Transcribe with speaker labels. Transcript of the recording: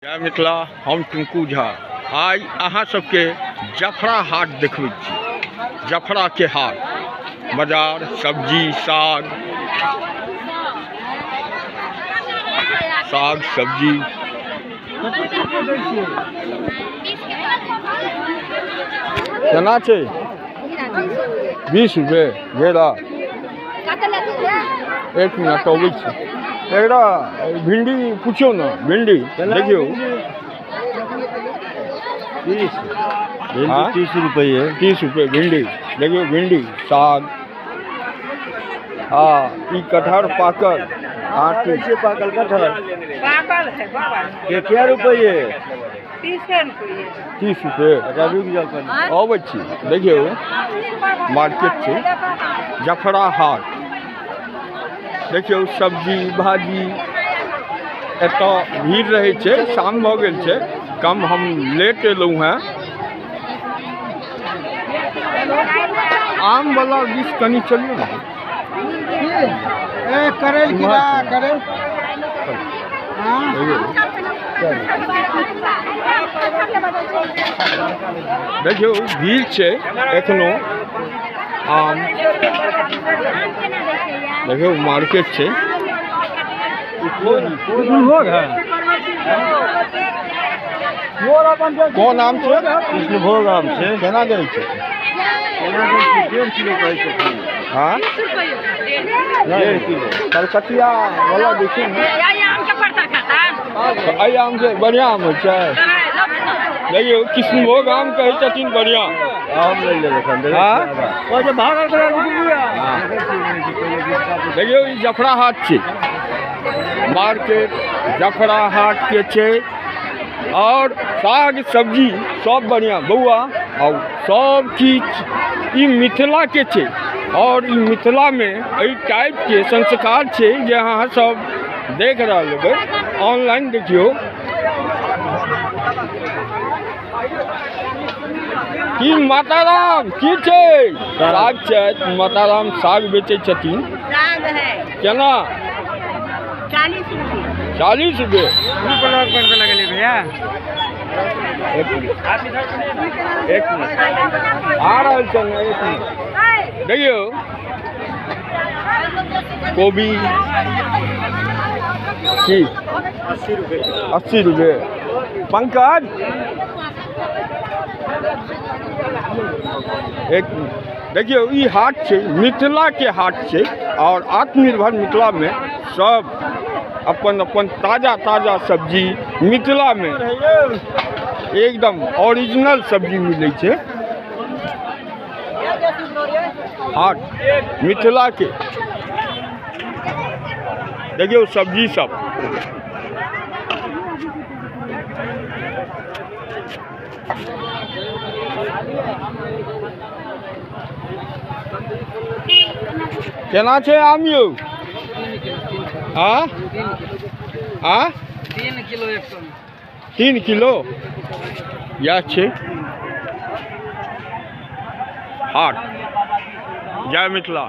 Speaker 1: जय मिथिला, हम टिंकू झा। आइ अहाँ सबके जफरा हाट देखबै छी। जफरा के हाट बाजार, सब्जी साग, साग सब्जी। केना छै? 20 रुपए घेरा। एक मिनट अबै छी। एकरा भिंडी पूछियौ ने, भिंडी देखियौ।
Speaker 2: 30 भिंडी 30 रुपये।
Speaker 1: 30 रुपये भिंडी। देखियौ भिंडी साग। हाँ, ई कटहर पाकल। आटी
Speaker 2: पाकल कटहर
Speaker 3: पाकल है बाबा।
Speaker 2: के रुपये?
Speaker 3: 30 रुपये।
Speaker 1: 30 रुपये।
Speaker 2: अच्छा रुक जाओ,
Speaker 1: अबै छी। देखियौ मार्केट छै जफरा हाट। देखियौ सब्जी भाजी एतऽ भीड़ रहै छै। शाम भऽ गेल छै, कम हम लेट एलहुँ हेँ। आम वाला दिस कनि चलियौ ने।
Speaker 4: करैल किला करैल।
Speaker 1: देखियौ भीड़ छै एखनो। आम देखियौ मार्केट छै। कोन आम छै?
Speaker 2: कृष्णभोग आम छै।
Speaker 1: केना दै छै?
Speaker 2: 1.5 किलो कहै छथिन।
Speaker 1: हाँ,
Speaker 2: 1.5 किलो।
Speaker 1: कलकतिया वाला देखियौ ने। एहि आम छै, बढ़िआँ आम होइ छै। देखियौ कृष्णभोग आम कहै छथिन, बढ़िआँ
Speaker 2: आम लै लेबै।
Speaker 1: देखियौ ई जफरा हाट छै, मार्केट जफरा हाट के छै। और साग सब्जी सब बढ़िआँ बौआ। और सब चीज ई मिथिला के छै। और ई मिथिला में एहि टाइप के संस्कार छै जे अहाँ सब देख रहल हेबै। ऑनलाइन देखियौ की माताराम की छै। साग छै, माताराम साग बेचै छथिन।
Speaker 3: साग है
Speaker 1: केना?
Speaker 3: 40 रुपये।
Speaker 1: 40 रुपये।
Speaker 4: भैया
Speaker 1: एक मिनट आ रहल छै। एक मिनट देखियौ कोबी की
Speaker 2: 80 रुपये।
Speaker 1: 80 रुपये। पंकज एक मिनट देखियौ ई हाट छै, मिथिला के हाट छै। और आत्मनिर्भर मिथिला में सब अपन अपन ताजा ताजा सब्जी मिथिला में एकदम ओरिजिनल सब्जी मिलै छै। हाट मिथिला के। देखियौ सब्जी सब। केना छै आम यौ? हाँ,
Speaker 4: 3 किलो 100।
Speaker 1: 3 किलो यह छै हाट। जय मिथिला।